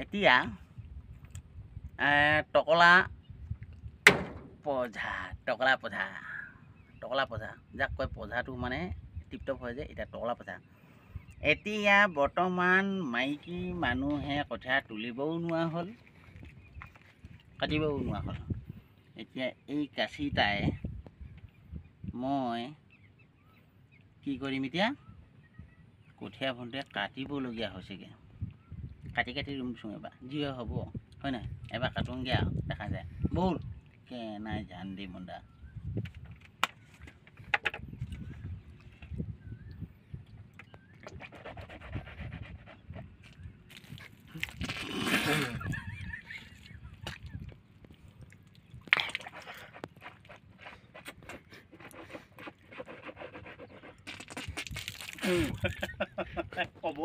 এতিয়া টকলা পঝা, টকলা পঝা, টকলা পঝা যাক কয়, পঝাটো মানে টিপটপ হয় যে, এতিয়া টকলা পঝা। এতিয়া বৰ্তমান মাইকী মানুহে কঠীয়া তুলিবও নোৱাৰা হ'ল, কাটিবও নোৱাৰা হ'ল। এতিয়া এই কাঁচিটাই মই কি কৰিম, এতিয়া কঠীয়া ভোনতে কাটিবলগীয়া হৈছেগৈ। কাটি কাটি ৰুমছোঁ এবাৰ, যি হয় হ'ব, হয় নহয়? এবাৰ কাটোংগৈ আৰু দেখা যায়। ব'ল কেনাই জান দি মুণ্ডা। ক'ব।